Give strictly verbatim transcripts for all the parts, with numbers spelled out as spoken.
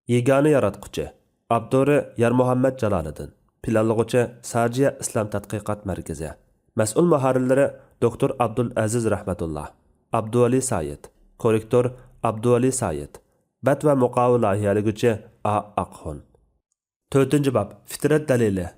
يېگانە ياراتقۇچى. ئاپتورى يارمۇھەممەت جالالىدىن. پىلانلىغۇچى ساجىيە ئىسلام تەتقىقات مەركىزى. مەسئۇل مۇھەررىرلىرى دوكتور ئابدۇلئەزىز رەھمەتۇللا، ئابدۇۋەلى سايىت. كوررېكتور ئابدۇۋەلى سايىت. بەت ۋە مۇقاۋا لايىھەلىگۈچى ئا ئاقخۇن. تۆتىنچى باب، فىترەت دەلىلى.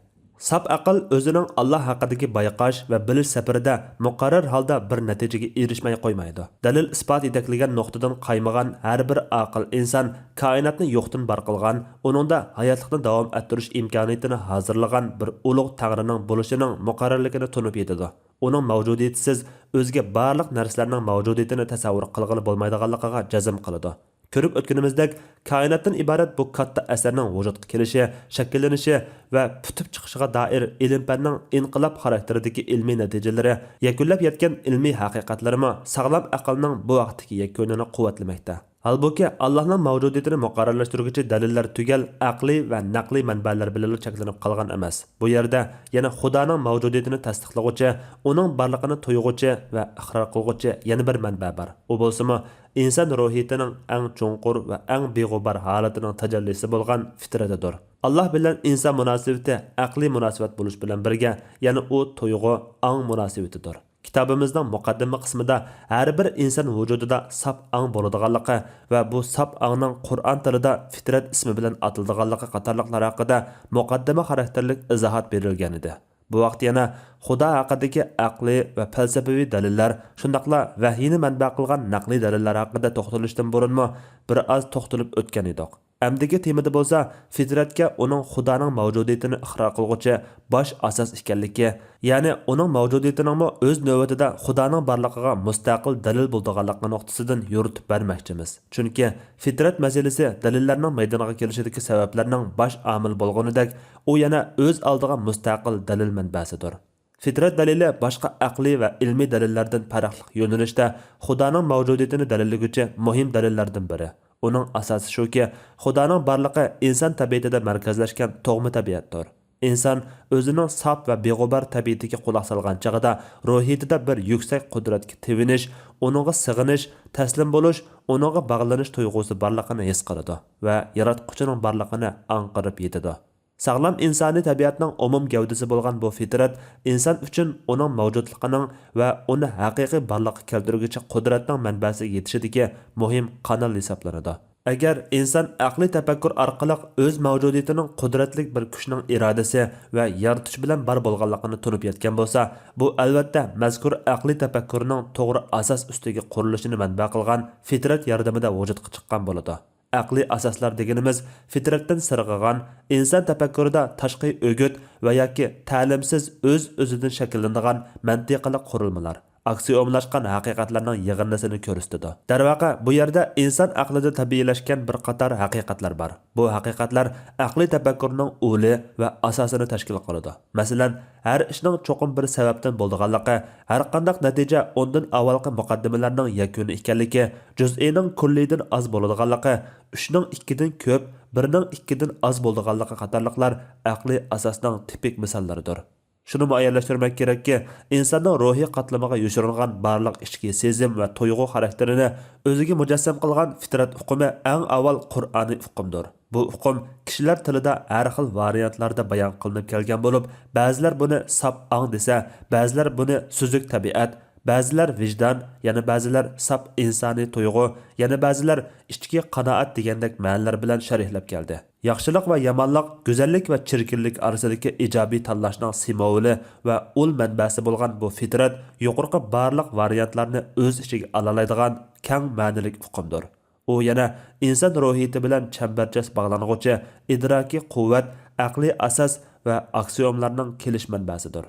ساپ ئەقىل ئۆزىنىڭ ئاللا ھەققىدىكى بايقاش ۋە بىلىش سەپىرىدە مۇقەررەر ھالدا بىر نەتىجىگە ئېرىشمەي قويمايدۇ. دەلىل-ئىسپات يېتەكلىگەن نۇقتىدىن قايمىغان ھەر بىر ئاقىل ئىنسان كائىناتنى يوقتىن بار قىلغان، ئۇنىڭدا ھاياتلىقنى داۋام ئەتتۈرۈش ئىمكانىيىتىنى ھازىرلىغان بىر ئۇلۇغ تەڭرىنىڭ بولۇشىنىڭ مۇقەررەرلىكىنى تونۇپ يېتىدۇ. ئۇنىڭ مەۋجۇدىيىتىسىز ئۆزگە بارلىق نەرسىلەرنىڭ مەۋجۇدىيىتىنى تەسەۋۋۇر قىلغىلى بولمايدىغانلىقىغا جەزم قىلىدۇ. كۆرۈپ ئۆتكىنىمىزدەك، كائىناتتىن ئىبارەت بۇ كاتتا ئەسەرنىڭ ۋۇجۇدقا كېلىشى، شەكىللىنىشى ۋە پۈتۈپ چىقىشىغا دائىر ئىلىم-پەننىڭ ئىنقىلاب خاراكتېرىدىكى ئىلمىي نەتىجىلىرى، يەكۈنلەپ يەتكەن ئىلمىي ھەقىقەتلىرىمۇ ساغلام ئەقىلنىڭ بۇ ھەقتىكى يەكۈنىنى قۇۋۋەتلىمەكتە. ھالبۇكى، ئاللاھنىڭ مەۋجۇدىيىتىنى مۇقەررەرلەشتۈرگۈچى دەلىللەر تۈگەل ئەقلىي ۋە نەقلىي مەنبەلەر بىلەنلا چەكلىنىپ قالغان ئەمەس. بۇ يەردە يەنە خۇدانىڭ مەۋجۇدىيىتىنى تەستىقلىغۇچى، ئۇنىڭ بارلىقىنى تۇيغۇچى ۋە ئىقرار قىلغۇچى يەنە بىر مەنبە بار. ئۇ بولسىمۇ ئىنسان روھىيىتىنىڭ ئەڭ چوڭقۇر ۋە ئەڭ بىغۇبار ھالىتىنىڭ تەجەللىسى بولغان فىترىتىدۇر. ئاللاھ بىلەن ئىنسان مۇناسىۋىتى ئەقلىي مۇناسىۋەت بولۇش بىلەن بىرگە، يەنە ئۇ تۇيغۇ، ئاڭ مۇناسىۋىتىدۇر. كىتابىمىزنىڭ مۇقەددىمە قىسمىدا ھەر بىر ئىنسان ۋۇجۇدىدا ساپ ئاڭ بولىدىغانلىقى ۋە بۇ ساپ ئاڭنىڭ قۇرئان تىلىدا فىترەت ئىسمى بىلەن ئاتىلىدىغانلىقى قاتارلىقلار ھەققىدە مۇقەددىمە خاراكتېرلىك ئىزاھات بېرىلگەنىدى. بۇ ۋاقىت يەنە خۇدا ھەققىدىكى ئەقلىي ۋە پەلسەپىۋى دەلىللەر، شۇنداقلا ۋەھىينى مەنبە قىلغان نەقلىي دەلىللەر ھەققىدە توختىلىشتىن بۇرۇنمۇ بىر ئاز توختىلىپ ئۆتكەن ئىدۇق. ئەمدىكى تېمىدا بولسا فىترەتكە ئۇنىڭ خۇدانىڭ مەۋجۇدىيىتىنى ئىقرار قىلغۇچى باش ئاساس ئىكەنلىكى، يەنى ئۇنىڭ مەۋجۇدىيىتىنىڭمۇ ئۆز نۆۋىتىدە خۇدانىڭ بارلىقىغا مۇستەقىل دەلىل بولىدىغانلىقى نۇقتىسىدىن يورۇتۇپ بەرمەكچىمىز. چۈنكى فىترەت مەسىلىسى دەلىللەرنىڭ مەيدانغا كېلىشىدىكى سەۋەبلەرنىڭ باش ئامىلى بولغىنىدەك، ئۇ يەنە ئۆز ئالدىغا مۇستەقىل دەلىل مەنبەسىدۇر. فىترەت دەلىلى باشقا ئەقلىي ۋە ئىلمىي دەلىللەردىن پەرقلىق يۆنىلىشتە خۇدانىڭ مەۋجۇدىيىتىنى دەلىللىگۈچى مۇھىم دەلىللەردىن بىرى. ئۇنىڭ ئاساسى شۇكى، خۇدانىڭ بارلىقى ئىنسان تەبىئىتىدە مەركەزلەشكەن تۇغما تەبىئەتتۇر. ئىنسان ئۆزىنىڭ ساپ ۋە بىغۇبار تەبىئىتىگە قۇلاق سالغان چېغىدا روھىيىتىدە بىر يۈكسەك قۇدرەتكە تېۋىنىش، ئۇنىڭغا سېغىنىش، تەسلىم بولۇش، ئۇنىڭغا باغلىنىش تۇيغۇسى بارلىقىنى ھېس قىلىدۇ ۋە ياراتقۇچىنىڭ بارلىقىنى ئاڭقىرىپ يېتىدۇ. ساغلام ئىنسانىي تەبىئەتنىڭ ئومۇم گەۋدىسى بولغان بۇ فىترەت ئىنسان ئۈچۈن ئۇنىڭ مەۋجۇتلۇقىنىڭ ۋە ئۇنى ھەقىقىي بارلىققا كەلتۈرگۈچى قۇدرەتنىڭ مەنبەسىگە يېتىشىدىكى مۇھىم قانال ھېسابلىنىدۇ. ئەگەر ئىنسان ئەقلىي تەپەككۇر ئارقىلىق ئۆز مەۋجۇدىيىتىنىڭ قۇدرەتلىك بىر كۈچنىڭ ئىرادىسى ۋە يارىتىش بىلەن بار بولغانلىقىنى تونۇپ يەتكەن بولسا، بۇ ئەلۋەتتە مەزكۇر ئەقلىي تەپەككۇرنىڭ توغرا ئاساس ئۈستىگە قۇرۇلۇشىنى مەنبە قىلغان فىترەت ياردىمىدە ۋۇجۇدقا چىققان بولىدۇ. ئەقلىي ئاساسلار دېگىنىمىز فىترەتتىن سىرغىغان، ئىنسان تەپەككۇرىدا تاشقى ئۆگۈت ۋە ياكى تەلىمسىز ئۆز-ئۆزىدىن شەكىللىنىدىغان مەنتىقىلىق قۇرۇلمىلار، ئاكسىئومىلاشقان ھەقىقەتلەرنىڭ يىغىندىسىنى كۆرسىتىدۇ. دەرۋەقە، بۇ يەردە ئىنسان ئەقلىدە تەبىئىيلەشكەن بىر قاتار ھەقىقەتلەر بار. بۇ ھەقىقەتلەر ئەقلىي تەپەككۇرنىڭ ئۇلى ۋە ئاساسىنى تەشكىل قىلىدۇ. مەسىلەن، ھەر ئىشنىڭ چوقۇم بىر سەۋەبتىن بولىدىغانلىقى، ھەرقانداق نەتىجە ئۇندىن ئاۋۋالقى مۇقەددىمىلەرنىڭ يەكۈنى ئىكەنلىكى، جۈزئىنىڭ كۈللىيدىن ئاز بولىدىغانلىقى، ئۈچنىڭ ئىككىدىن كۆپ، بىرنىڭ ئىككىدىن ئاز بولىدىغانلىقى قاتارلىقلار ئەقلىي ئاساسنىڭ تىپىك مىساللىرىدۇر. شۇنى مۇئەييەنلەشتۈرمەك كېرەككى، ئىنساننىڭ روھىي قاتلىمىغا يوشۇرۇنغان بارلىق ئىچكى سېزىم ۋە تۇيغۇ خاراكتېرىنى ئۆزىگە مۇجەسسەم قىلغان فىترەت ئۇقۇمى ئەڭ ئاۋۋال قۇرئانىي ئۇقۇمدۇر. بۇ ئۇقۇم كىشىلەر تىلىدا ھەر خىل ۋارىيانتلاردا بايان قىلىنىپ كەلگەن بولۇپ، بەزىلەر بۇنى ساپ ئاڭ دېسە، بەزىلەر بۇنى سۈزۈك تەبىئەت، بەزىلەر ۋىجدان، يەنە بەزىلەر ساپ ئىنسانىي تۇيغۇ، يەنە بەزىلەر ئىچكى قانائەت دېگەندەك مەنىلەر بىلەن شەرھلەپ كەلدى. ياخشىلىق ۋە يامانلىق، گۈزەللىك ۋە چىركىنلىك ئارىسىدىكى ئىجابىي تاللاشنىڭ سىمۋولى ۋە ئۇل مەنبەسى بولغان بۇ فىترەت يۇقىرىقى بارلىق ۋارىيانتلارنى ئۆز ئىچىگە ئالالايدىغان كەڭ مەنىلىك ئۇقۇمدۇر. ئۇ يەنە ئىنسان روھىيىتى بىلەن چەمبەرچاس باغلانغۇچى ئىدراكىي قۇۋۋەت، ئەقلىي ئاساس ۋە ئاكسىيوملارنىڭ كېلىش مەنبەسىدۇر.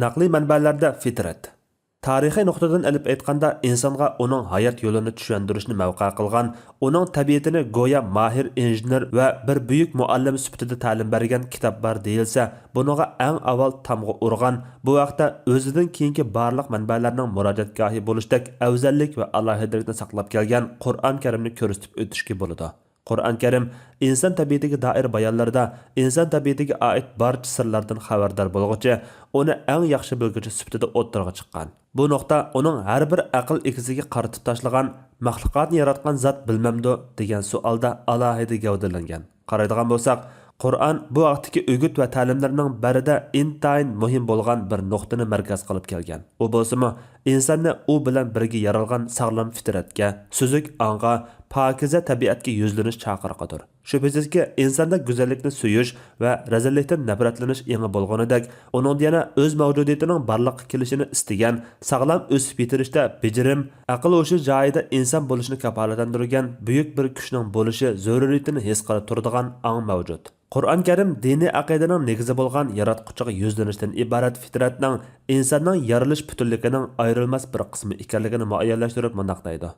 نەقلىي مەنبەلەردە فىترەت. تارىخىي نۇقتىدىن ئېلىپ ئېيتقاندا، ئىنسانغا ئۇنىڭ ھايات يولىنى چۈشەندۈرۈشنى مەۋقە قىلغان، ئۇنىڭ تەبىئىتىنى گويا ماھىر ئىنژېنېر ۋە بىر بۈيۈك مۇئەللىم سۈپىتىدە تەلىم بەرگەن كىتاب بار دېيىلسە، بۇنىڭغا ئەڭ ئاۋۋال تامغا ئۇرغان، بۇ ھەقتە ئۆزىدىن كېيىنكى بارلىق مەنبەلەرنىڭ مۇراجىئەتگاھى بولۇشتەك ئەۋزەللىك ۋە ئالاھىدىلىكنى ساقلاپ كەلگەن قۇرئان كەرىمنى كۆرسىتىپ ئۆتۈشكە بولىدۇ. قۇرئان كەرىم ئىنسان تەبىئىتىگە دائىر بايانلىرىدا ئىنسان تەبىئىتىگە ئائىت بارچە سىرلاردىن خەۋەردار بولغۇچى، ئۇنى ئەڭ ياخشى بىلگۈچى سۈپىتىدە ئوتتۇرىغا چىققان. بۇ نۇقتا ئۇنىڭ ھەر بىر ئەقىل ئىگىسىگە قارىتىپ تاشلىغان «مەخلۇقاتنى ياراتقان زات بىلمەمدۇ؟» دېگەن سوئالدا ئالاھىدە گەۋدىلەنگەن. قارايدىغان بولساق، قۇرئان بۇ ھەقتىكى ئۆگۈت ۋە تەلىملىرىنىڭ بىرىدە ئىنتايىن مۇھىم بولغان بىر نۇقتىنى مەركەز قىلىپ كەلگەن. ئۇ بولسىمۇ ئىنساننى ئۇ بىلەن بىرگە يارالغان ساغلام فىترەتكە، سۈزۈك ئاڭغا، پاكىزە تەبىئەتكە يۈزلىنىش چاقىرىقىدۇر. شۈبھىسىزكى، ئىنساندا گۈزەللىكنى سۆيۈش ۋە رەزىللىكتىن نەپرەتلىنىش ئېڭى بولغىنىدەك، ئۇنىڭدا يەنە ئۆز مەۋجۇدىيىتىنىڭ بارلىققا كېلىشىنى ئىستىگەن، ساغلام ئۆسۈپ يېتىلىشتە بېجىرىم، ئەقىل ھوشى جايىدا ئىنسان بولۇشنى كاپالەتلەندۈرگەن بۈيۈك بىر كۈچنىڭ بولۇشى زۆرۈرىيىتىنى ھېس قىلىپ تۇرىدىغان ئاڭ مەۋجۇت. قۇرئان كەرىم دىنىي ئەقىدىنىڭ نېگىزى بولغان ياراتقۇچىغا يۈزلىنىشتىن ئىبارەت فىترەتنىڭ ئىنساننىڭ يارىلىش پۈتۈنلۈكىنىڭ ئايرىلماس بىر قىسمى ئىكەنلىكىنى مۇئەييەنلەشتۈرۈپ مۇنداق دەيدۇ: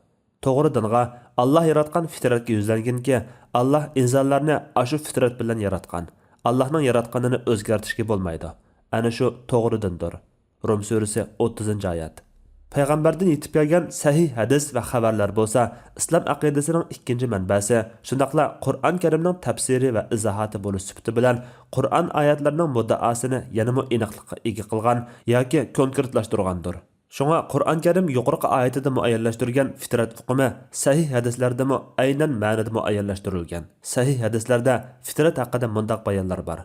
توغرا دىنغا، ئاللا ياراتقان فىترەتكە يۈزلەنگىنكى، ئاللا ئىنسانلارنى ئاشۇ فىترەت بىلەن ياراتقان. ئاللانىڭ ياراتقىنىنى ئۆزگەرتىشكە بولمايدۇ. ئەنە شۇ توغرا دىندۇر. رۇم سۈرىسى، ئوتتۇزىنچى ئايەت. پەيغەمبەردىن يېتىپ كەلگەن سەھىھ ھەدىس ۋە خەۋەرلەر بولسا ئىسلام ئەقىدىسىنىڭ ئىككىنچى مەنبەسى، شۇنداقلا قۇرئان كەرىمنىڭ تەپسىرى ۋە ئىزاھاتى بولۇش سۈپىتى بىلەن قۇرئان ئايەتلىرىنىڭ مۇددىئاسىنى يەنىمۇ ئېنىقلىققا ئىگە قىلغان ياكى كونكرېتلاشتۇرغاندۇر. شۇڭا قۇرئان كەرىم يۇقىرىقى ئايىتىدە مۇئەييەنلەشتۈرگەن فىترەت ئۇقۇمى سەھىھ ھەدىسلەردىمۇ ئەينەن مەنىدە مۇئەييەنلەشتۈرۈلگەن. سەھىھ ھەدىسلەردە فىترەت ھەققىدە مۇنداق بايانلار بار: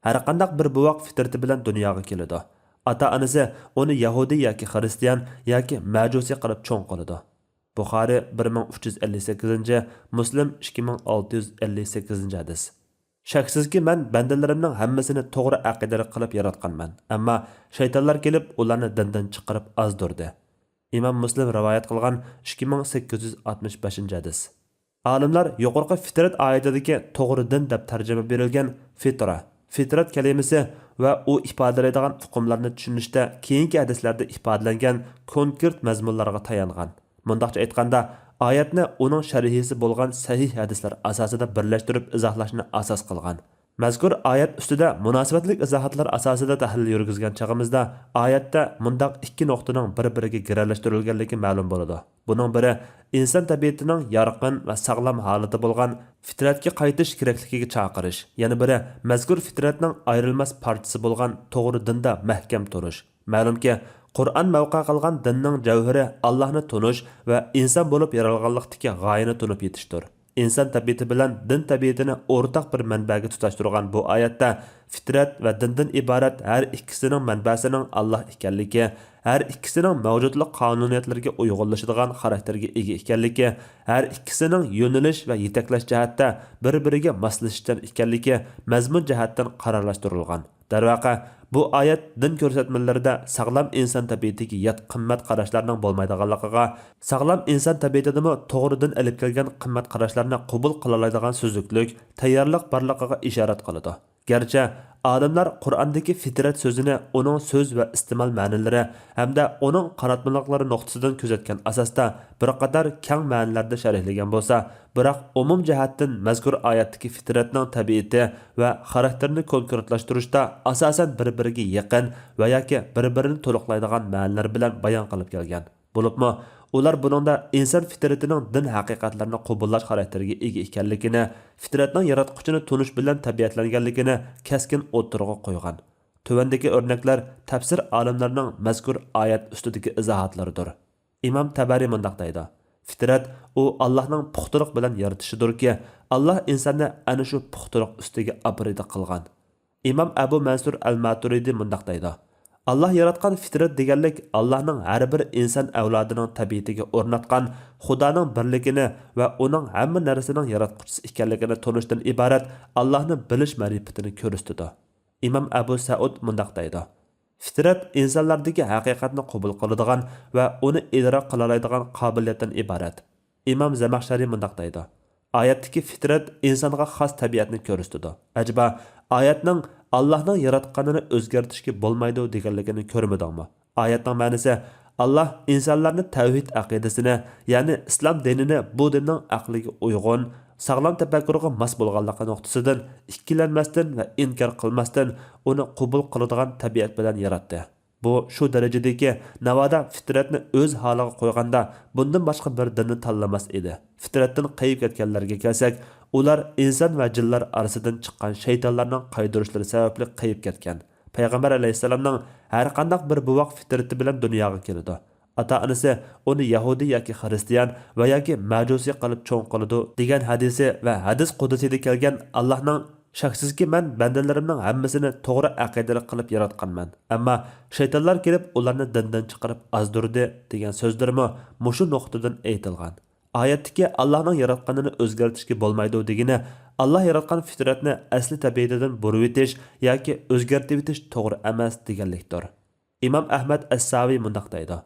ھەرقانداق بىر بوۋاق فىترىتى بىلەن دۇنياغا كېلىدۇ. ئاتا-ئانىسى ئۇنى يەھۇدىي ياكى خىرىستىيان ياكى مەجۇسىي قىلىپ چوڭ قىلىدۇ. بۇخارىي، بىر مىڭ ئۈچ يۈز ئەللىك سەككىزىنچى، مۇسلىم، ئىككى مىڭ ئالتە يۈز ئەللىك سەككىزىنچى ھەدىس. شەكسىزكى، مەن بەندىلىرىمنىڭ ھەممىسىنى توغرا ئەقىدىلىك قىلىپ ياراتقانمەن، ئەمما شەيتانلار كېلىپ ئۇلارنى دىندىن چىقىرىپ ئازدۇردى. ئىمام مۇسلىم رىۋايەت قىلغان ئىككى مىڭ سەككىز يۈز ئاتمىش بەشىنچى ھەدىس. ئالىملار يۇقىرىقى فىترەت ئايىتىدىكى توغرا دىن دەپ تەرجىمە بېرىلگەن فىترا، فىترەت كەلىمىسى ۋە ئۇ ئىپادىلەيدىغان ئۇقۇملارنى چۈشىنىشتە كېيىنكى ھەدىسلەردە ئىپادىلەنگەن كونكرېت مەزمۇنلارغا تايانغان. مۇنداقچە ئېيتقاندا، ئايەتنى ئۇنىڭ شەرھىسى بولغان سەھىھ ھەدىسلەر ئاساسىدا بىرلەشتۈرۈپ ئىزاھلاشنى ئاساس قىلغان. مەزكۇر ئايەت ئۈستىدە مۇناسىۋەتلىك ئىزاھاتلار ئاساسىدا تەھلىل يۈرگۈزگەن چېغىمىزدا، ئايەتتە مۇنداق ئىككى نۇقتىنىڭ بىر-بىرىگە گىرەلەشتۈرۈلگەنلىكى مەلۇم بولىدۇ. بۇنىڭ بىرى، ئىنسان تەبىئىتىنىڭ يارقىن ۋە ساغلام ھالىتى بولغان فىترەتكە قايتىش كېرەكلىكىگە چاقىرىش، يەنە بىرى، مەزكۇر فىترەتنىڭ ئايرىلماس پارچىسى بولغان توغرا دىندا مەھكەم تۇرۇش. مەلۇمكى، قۇرئان مەۋقە قىلغان دىننىڭ جەۋھىرى ئاللاھنى تونۇش ۋە ئىنسان بولۇپ يارالغانلىقتىكى غايىنى تونۇپ يېتىشتۇر. ئىنسان تەبىئىتى بىلەن دىن تەبىئىتىنى ئورتاق بىر مەنبەگە تۇتاشتۇرغان بۇ ئايەتتە فىترەت ۋە دىندىن ئىبارەت ھەر ئىككىسىنىڭ مەنبەسىنىڭ ئاللاھ ئىكەنلىكى، ھەر ئىككىسىنىڭ مەۋجۇتلۇق قانۇنىيەتلىرىگە ئۇيغۇنلىشىدىغان خاراكتېرگە ئىگە ئىكەنلىكى، ھەر ئىككىسىنىڭ يۆنىلىش ۋە يېتەكلەش جەھەتتە بىر-بىرىگە ماسلىشىشچان ئىكەنلىكى مەزمۇن جەھەتتىن قارارلاشتۇرۇلغان. دەرۋەقە، بۇ ئايەت دىن كۆرسەتمىلىرىدە ساغلام ئىنسان تەبىئىتىگە يات قىممەت قاراشلارنىڭ بولمايدىغانلىقىغا، ساغلام ئىنسان تەبىئىتىدىمۇ توغرا دىن ئېلىپ كەلگەن قىممەت قاراشلارنى قوبۇل قىلالايدىغان سۈزۈكلۈك، تەييارلىق بارلىقىغا ئىشارەت قىلىدۇ. گەرچە ئالىملار قۇرئاندىكى فىترەت سۆزىنى ئۇنىڭ سۆز ۋە ئىستېمال مەنىلىرى ھەمدە ئۇنىڭ قاراتمىلىقلىرى نۇقتىسىدىن كۆزەتكەن ئاساستا بىر قاتار كەڭ مەنىلەردە شەرھلىگەن بولسا، بىراق ئومۇم جەھەتتىن مەزكۇر ئايەتتىكى فىترەتنىڭ تەبىئىتى ۋە خاراكتېرىنى كونكرېتلاشتۇرۇشتا ئاساسەن بىر-بىرىگە يېقىن ۋە ياكى بىر-بىرىنى تولۇقلايدىغان مەنىلەر بىلەن بايان قىلىپ كەلگەن. بولۇپمۇ ئۇلار بۇنىڭدا ئىنسان فىترىتىنىڭ دىن ھەقىقەتلىرىنى قوبۇللاش خاراكتېرىگە ئىگە ئىكەنلىكىنى، فىترەتنىڭ ياراتقۇچىنى تونۇش بىلەن تەبىئەتلەنگەنلىكىنى كەسكىن ئوتتۇرىغا قويغان. تۆۋەندىكى ئۆرنەكلەر تەپسىر ئالىملىرىنىڭ مەزكۇر ئايەت ئۈستىدىكى ئىزاھاتلىرىدۇر. ئىمام تەبەرى مۇنداق دەيدۇ: فىترەت، ئۇ ئاللاھنىڭ پۇختىلىق بىلەن يارىتىشىدۇركى، ئاللاھ ئىنساننى ئەنە شۇ پۇختىلىق ئۈستىگە ئاپىرىدە قىلغان. ئىمام ئەبۇ مەنسۇر ئەل ماتۇرىدى مۇنداق دەيدۇ: ئاللاھ ياراتقان فىترەت دېگەنلىك ئاللاھنىڭ ھەر بىر ئىنسان ئەۋلادىنىڭ تەبىئىتىگە ئورناتقان خۇدانىڭ بىرلىكىنى ۋە ئۇنىڭ ھەممە نەرسىنىڭ ياراتقۇچىسى ئىكەنلىكىنى تونۇشتىن ئىبارەت ئاللاھنى بىلىش مەرىپىتىنى كۆرسىتىدۇ. ئىمام ئەبۇ سەئۇد مۇنداق دەيدۇ: فىترەت ئىنسانلاردىكى ھەقىقەتنى قوبۇل قىلىدىغان ۋە ئۇنى ئىدراك قىلالايدىغان قابىلىيەتتىن ئىبارەت. ئىمام زەمەخشەرى مۇنداق دەيدۇ: ئايەتتىكى فىترەت ئىنسانغا خاس تەبىئەتنى كۆرسىتىدۇ. ئەجەبا، ئايەتنىڭ ئاللاھنىڭ ياراتقاننى ئۆزگەرتىشكە بولمايدۇ دېگەنلىكىنى كۆرمىدىڭمۇ؟ ئايەتنىڭ مەنىسى، ئاللاھ ئىنسانلارنى تەۋھىد ئەقىدىسىنى، يەنى ئىسلام دىنىنى بۇ دىننىڭ ئەقلىگە ئۇيغۇن، ساغلام تەپەككۇرغا ماس بولغانلىقى نۇقتىسىدىن ئىككىلەنمەستىن ۋە ئىنكار قىلماستىن ئۇنى قوبۇل قىلىدىغان تەبىئەت بىلەن ياراتتى. بۇ شۇ دەرىجىدىكى، ناۋادا فىترەتنى ئۆز ھالىغا قويغاندا، بۇندىن باشقا بىر دىننى تاللىماس ئىدى. فىترەتتىن قېيىپ كەتكەنلەرگە كەلسەك، ئۇلار ئىنسان ۋە جىنلار ئارىسىدىن چىققان شەيتانلارنىڭ قايدۇرۇشلىرى سەۋەبلىك قېيىپ كەتكەن. پەيغەمبەر ئەلەيھىسسالامنىڭ ھەرقانداق بىر بوۋاق فىترىتى بىلەن دۇنياغا كېلىدۇ. ئاتا-ئانىسى ئۇنى يەھۇدىي ياكى خىرىستىيان ۋە ياكى مەجۇسىي قىلىپ چوڭ قىلىدۇ، دېگەن ھەدىسى ۋە ھەدىس قۇدسىيدا كەلگەن، ئاللاھنىڭ، شەكسىزكى، مەن بەندىلىرىمنىڭ ھەممىسىنى توغرا ئەقىدىلىك قىلىپ ياراتقانمەن، ئەمما شەيتانلار كېلىپ ئۇلارنى دىندىن چىقىرىپ ئازدۇردى، دېگەن سۆزلىرىمۇ مۇشۇ نۇقتىدىن ئېيتىلغان. ئايەتتىكى ئاللاھنىڭ ياراتقىنىنى ئۆزگەرتىشكە بولمايدۇ دېگىنى، ئاللاھ ياراتقان فىترەتنى ئەسلى تەبىئىتىدىن بۇرۇۋېتىش ياكى ئۆزگەرتىۋېتىش توغرا ئەمەس دېگەنلىكتۇر. ئىمام ئەھمەد ئەسساۋى مۇنداق دەيدۇ: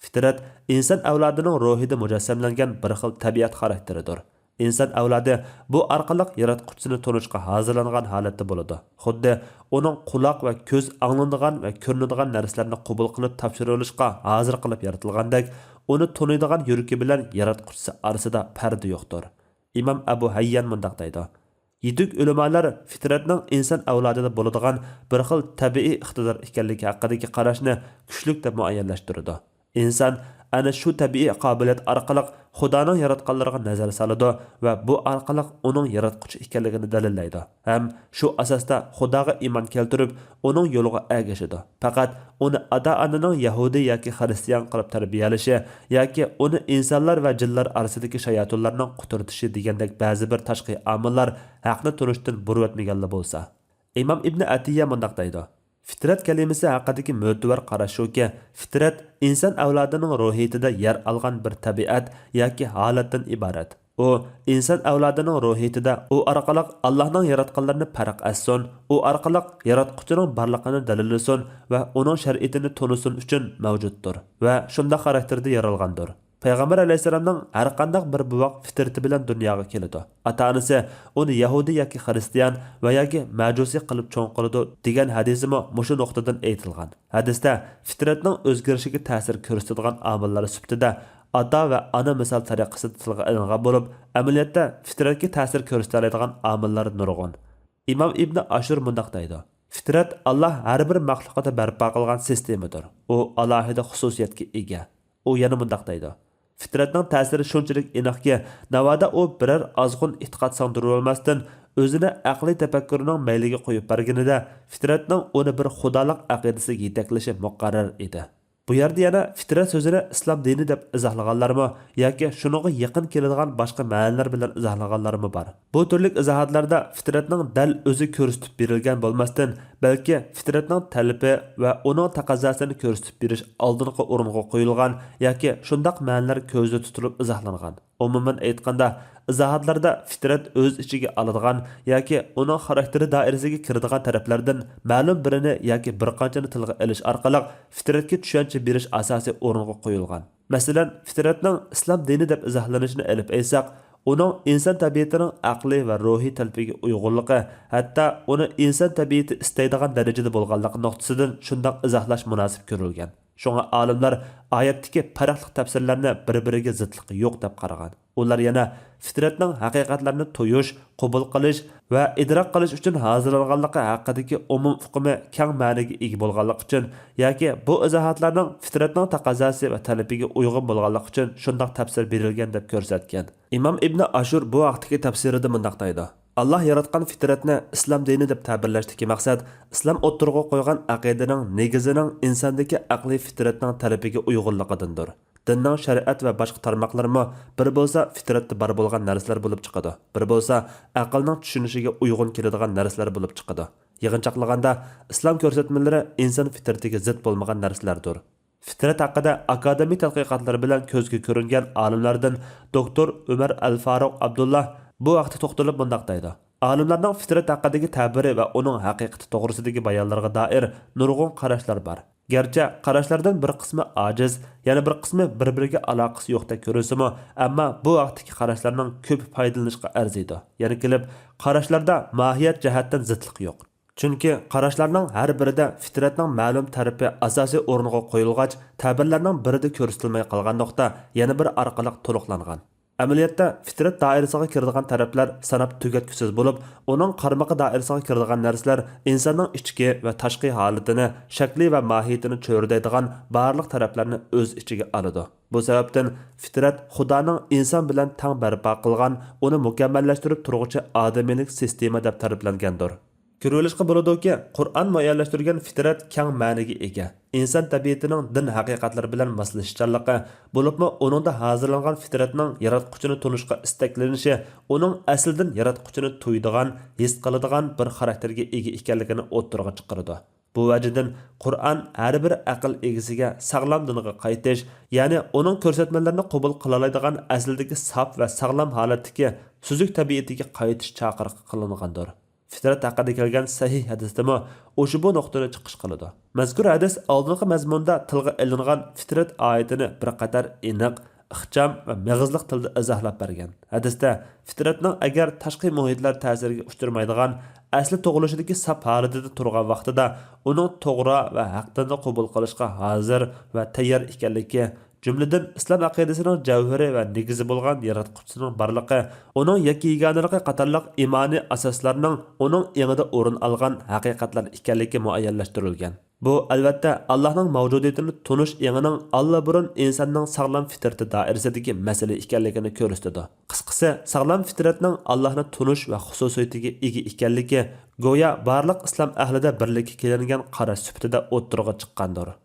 فىترەت ئىنسان ئەۋلادىنىڭ روھىدا مۇجەسسەملەنگەن بىر خىل تەبىئەت خاراكتېرىدۇر. ئىنسان ئەۋلادى بۇ ئارقىلىق ياراتقۇچىسىنى تونۇشقا ھازىرلانغان ھالەتتە بولىدۇ. خۇددى ئۇنىڭ قۇلاق ۋە كۆز ئاڭلىنىدىغان ۋە كۆرۈنىدىغان نەرسىلەرنى قوبۇل قىلىپ تاپشۇرۇۋېلىشقا ھازىر قىلىپ يارىتىلغاندەك، ئۇنى تونۇيدىغان يۈرىكى بىلەن ياراتقۇچىسى ئارىسىدا پەردە يوقتۇر. ئىمام ئەبۇ ھەييان مۇنداق دەيدۇ: يېتىك ئۆلىمالار فىترەتنىڭ ئىنسان ئەۋلادىدا بولىدىغان بىر خىل تەبىئىي ئىقتىدار ئىكەنلىكى ھەققىدىكى قاراشنى كۈچلۈك دەپ مۇئەييەنلەشتۈرىدۇ. ئىنسان ئەنە شۇ تەبىئىي قابىلىيەت ئارقىلىق خۇدانىڭ ياراتقانلىرىغا نەزەر سالىدۇ ۋە بۇ ئارقىلىق ئۇنىڭ ياراتقۇچى ئىكەنلىكىنى دەلىللەيدۇ ھەم شۇ ئاساستا خۇداغا ئىمان كەلتۈرۈپ، ئۇنىڭ يولىغا ئەگىشىدۇ. پەقەت ئۇنى ئاتا-ئانىنىڭ يەھۇدىي ياكى خىرىستىيان قىلىپ تەربىيەلىشى ياكى ئۇنى ئىنسانلار ۋە جىنلار ئارىسىدىكى شاياتۇنلارنىڭ قۇترىتىشى دېگەندەك بەزى بىر تاشقى ئامىللار ھەقنى تونۇشتىن بۇرۇۋەتمىگەنلا بولسا. ئىمام ئىبنى ئەتىيە مۇنداق دەيدۇ: فىترەت كەلىمىسى ھەققىدىكى مۆتىۋەر قاراش شۇكى، فىترەت ئىنسان ئەۋلادىنىڭ روھىيىتىدە يەر ئالغان بىر تەبىئەت ياكى ھالەتتىن ئىبارەت. ئۇ ئىنسان ئەۋلادىنىڭ روھىيىتىدە ئۇ ئارقىلىق ئاللاھنىڭ ياراتقانلىرىنى پەرق ئەتسۇن، ئۇ ئارقىلىق ياراتقۇچىنىڭ بارلىقىنى دەلىللىسۇن ۋە ئۇنىڭ شەرىئىتىنى تونۇسۇن ئۈچۈن مەۋجۇتتۇر ۋە شۇنداق خاراكتېردا يارالغاندۇر. پەيغەمبەر ئەلەيھىسسالامنىڭ ھەرقانداق بىر بوۋاق فىترىتى بىلەن دۇنياغا كېلىدۇ. ئاتا-ئانىسى ئۇنى يەھۇدىي ياكى خىرىستىيان ۋە ياكى مەجۇسىي قىلىپ چوڭ قىلىدۇ، دېگەن ھەدىسىمۇ مۇشۇ نۇقتىدىن ئېيتىلغان. ھەدىستە فىترەتنىڭ ئۆزگىرىشىگە تەسىر كۆرسىتىدىغان ئامىللار سۈپىتىدە ئاتا ۋە ئانا مىسال تەرىقىسىدە تىلغا ئېلىنغان بولۇپ، ئەمەلىيەتتە فىترەتكە تەسىر كۆرسىتەلەيدىغان ئامىللار نۇرغۇن. ئىمام ئىبنى ئاشۇر مۇنداق دەيدۇ: فىترەت ئاللاھ ھەر بىر مەخلۇقىدا بەرپا قىلغان سىستېمىدۇر. ئۇ ئالاھىدە خۇسۇسىيەتكە ئىگە. ئۇ يەنە مۇنداق دەيدۇ: فىترەتنىڭ تەسىرى شۇنچىلىك ئېنىقكى، ناۋادا ئۇ بىرەر ئازغۇن ئېتىقاد سىڭدۈرۈۋالماستىن، ئۆزىنى ئەقلىي تەپەككۇرنىڭ مەيلىگە قويۇپ بەرگىنىدە، فىترەتنىڭ ئۇنى بىر خۇدالىق ئەقىدىسىگە يېتەكلىشى مۇقەررەر ئىدى. بۇ يەردە يەنە فىترەت سۆزىنى ئىسلام دىنى دەپ ئىزاھلىغانلارمۇ ياكى شۇنىڭغا يېقىن كېلىدىغان باشقا مەنىلەر بىلەن ئىزاھلىغانلارمۇ بار. بۇ تۈرلۈك ئىزاھاتلاردا فىترەتنىڭ دەل ئۆزى كۆرسىتىپ بېرىلگەن بولماستىن، بەلكى فىترەتنىڭ تەلىپى ۋە ئۇنىڭ تەقەززاسىنى كۆرسىتىپ بېرىش ئالدىنقى ئورۇنغا قويۇلغان ياكى شۇنداق مەنىلەر كۆزدە تۇتۇلۇپ ئىزاھلانغان. ئومۇمەن ئېيتقاندا، ئىزاھاتلاردا فىترەت ئۆز ئىچىگە ئالىدىغان ياكى ئۇنىڭ خاراكتېرى دائىرىسىگە كىرىدىغان تەرەپلەردىن مەلۇم بىرىنى ياكى بىر قانچىنى تىلغا ئېلىش ئارقىلىق فىترەتكە چۈشەنچە بېرىش ئاساسىي ئورۇنغا قويۇلغان. مەسىلەن، فىترەتنىڭ ئىسلام دىنى دەپ ئىزاھلىنىشىنى ئېلىپ ئېيتساق، ئۇنىڭ ئىنسان تەبىئىتىنىڭ ئەقلىي ۋە روھىي تەلىپىگە ئۇيغۇنلۇقى، ھەتتا ئۇنى ئىنسان تەبىئىتى ئىستەيدىغان دەرىجىدە بولغانلىقى نۇقتىسىدىن شۇنداق ئىزاھلاش مۇناسىپ كۆرۈلگەن. شۇڭا ئالىملار ئايەتتىكى پەرقلىق تەپسىرلەرنى بىر-بىرىگە زىتلىقى يوق دەپ قارىغان. ئۇلار يەنە فىترەتنىڭ ھەقىقەتلەرنى تۇيۇش، قوبۇل قىلىش ۋە ئىدراك قىلىش ئۈچۈن ھازىرلانغانلىقى ھەققىدىكى ئومۇم ئۇقۇمى كەڭ مەنىگە ئىگە بولغانلىقى ئۈچۈن ياكى بۇ ئىزاھاتلارنىڭ فىترەتنىڭ تەقەززاسى ۋە تەلىپىگە ئۇيغۇن بولغانلىقى ئۈچۈن شۇنداق تەپسىر بېرىلگەن دەپ كۆرسەتكەن. ئىمام ئىبنى ئاشۇر بۇ ھەقتىكى تەپسىرىدە مۇنداق دەيدۇ: ئاللاھ ياراتقان فىترەتنى ئىسلام دىنى دەپ تەبىرلەشتىكى مەقسەت، ئىسلام ئوتتۇرىغا قويغان ئەقىدىنىڭ نېگىزىنىڭ ئىنساندىكى ئەقلىي فىترەتنىڭ تەلىپىگە ئۇيغۇنلۇقىدىندۇر. دىننىڭ شەرىئەت ۋە باشقا تارماقلىرىمۇ بىر بولسا فىترەتتە بار بولغان نەرسىلەر بولۇپ چىقىدۇ، بىر بولسا ئەقىلنىڭ چۈشىنىشىگە ئۇيغۇن كېلىدىغان نەرسىلەر بولۇپ چىقىدۇ. يىغىنچاقلىغاندا، ئىسلام كۆرسەتمىلىرى ئىنسان فىترىتىگە زىت بولمىغان نەرسىلەردۇر. فىترەت ھەققىدە ئاكادېمىك تەتقىقاتلار بىلەن كۆزگە كۆرۈنگەن ئالىملاردىن دوكتور ئۆمەر ئەل فاروق ئابدۇللا بۇ ھەقتە توختىلىپ مۇنداق دەيدۇ: ئالىملارنىڭ فىترەت ھەققىدىكى تەبىرى ۋە ئۇنىڭ ھەقىقىتى توغرىسىدىكى بايانلىرىغا دائىر نۇرغۇن قاراشلار بار. گەرچە قاراشلاردىن بىر قىسمى ئاجىز، يەنە بىر قىسمى بىر-بىرىگە ئالاقىسى يوقتەك كۆرۈنسىمۇ، ئەمما بۇ ھەقتىكى قاراشلارنىڭ كۆپى پايدىلىنىشقا ئەرزىيدۇ. يەنە كېلىپ، قاراشلاردا ماھىيەت جەھەتتىن زىتلىق يوق. چۈنكى قاراشلارنىڭ ھەر بىرىدە فىترەتنىڭ مەلۇم تەرىپى ئاساسىي ئورۇنغا قويۇلغاچ، تەبىرلەرنىڭ بىرىدە كۆرسىتىلمەي قالغان نۇقتا يەنە بىر ئارقىلىق تولۇقلانغان. ئەمەلىيەتتە، فىترەت دائىرىسىگە كىرىدىغان تەرەپلەر ساناپ تۈگەتكۈسىز بولۇپ، ئۇنىڭ قارمىقى دائىرىسىگە كىرىدىغان نەرسىلەر ئىنساننىڭ ئىچكى ۋە تاشقى ھالىتىنى، شەكلى ۋە ماھىيىتىنى چۆرىدەيدىغان بارلىق تەرەپلەرنى ئۆز ئىچىگە ئالىدۇ. بۇ سەۋەبتىن فىترەت خۇدانىڭ ئىنسان بىلەن تەڭ بەرپا قىلغان، ئۇنى مۇكەممەللەشتۈرۈپ تۇرغۇچى ئادىمىيلىك سىستېما دەپ تەرىپلەنگەندۇر. كۆرۈۋېلىشقا بولىدۇكى، قۇرئان مۇئەييەنلەشتۈرگەن فىترەت كەڭ مەنىگە ئىگە. ئىنسان تەبىئىتىنىڭ دىن ھەقىقەتلىرى بىلەن ماسلىشىشچانلىقى، بولۇپمۇ ئۇنىڭدا ھازىرلانغان فىترەتنىڭ ياراتقۇچىنى تونۇشقا ئىستەكلىنىشى، ئۇنىڭ ئەسلىدىن ياراتقۇچىنى تۇيىدىغان، ھېس قىلىدىغان بىر خاراكتېرگە ئىگە ئىكەنلىكىنى ئوتتۇرىغا چىقىرىدۇ. بۇ ۋەجىدىن قۇرئان ھەر بىر ئەقىل ئىگىسىگە ساغلام دىنغا قايتىش، يەنى ئۇنىڭ كۆرسەتمىلىرىنى قوبۇل قىلالايدىغان ئەسلىدىكى ساپ ۋە ساغلام ھالەتتىكى سۈزۈك تەبىئىتىگە قايتىش چاقىرىقى قىلىنغاندۇر. فىترەت ھەققىدە كەلگەن سەھىھ ھەدىستىمۇ ئۇشبۇ نۇقتىنى چىقىش قىلىدۇ. مەزكۇر ھەدىس ئالدىنقى مەزمۇندا تىلغا ئېلىنغان فىترەت ئايىتىنى بىر قەدەر ئېنىق، ئىخچام ۋە مېغىزلىق تىلدا ئىزاھلاپ بەرگەن. ھەدىستە فىترەتنىڭ ئەگەر تاشقى مۇھىتلار تەسىرىگە ئۇچرىمايدىغان، ئەسلى تۇغۇلۇشىدىكى ساپ ھالىتىدە تۇرغان ۋاقتىدا ئۇنىڭ توغرا ۋە ھەق دىننى قوبۇل قىلىشقا ھازىر ۋە تەييار ئىكەنلىكى، جۈملىدىن ئىسلام ئەقىدىسىنىڭ جەۋھىرى ۋە نېگىزى بولغان ياراتقۇچىسىنىڭ بارلىقى، ئۇنىڭ يەككە-يېگانىلىقى قاتارلىق ئىمانىي ئاساسلارنىڭ ئۇنىڭ ئېڭىدا ئورۇن ئالغان ھەقىقەتلەر ئىكەنلىكى مۇئەييەنلەشتۈرۈلگەن. بۇ، ئەلۋەتتە، ئاللاھنىڭ مەۋجۇدىيىتىنى تونۇش ئېڭىنىڭ ئاللىبۇرۇن ئىنساننىڭ ساغلام فىترىتى دائىرىسىدىكى مەسىلە ئىكەنلىكىنى كۆرسىتىدۇ. قىسقىسى، ساغلام فىترەتنىڭ ئاللاھنى تونۇش ۋە خۇسۇسىيىتىگە ئىگە ئىكەنلىكى گويا بارلىق ئىسلام ئەھلىدە بىرلىككە كېلىنگەن قاراش سۈپىتىدە ئوتتۇرىغا چىققاندۇر.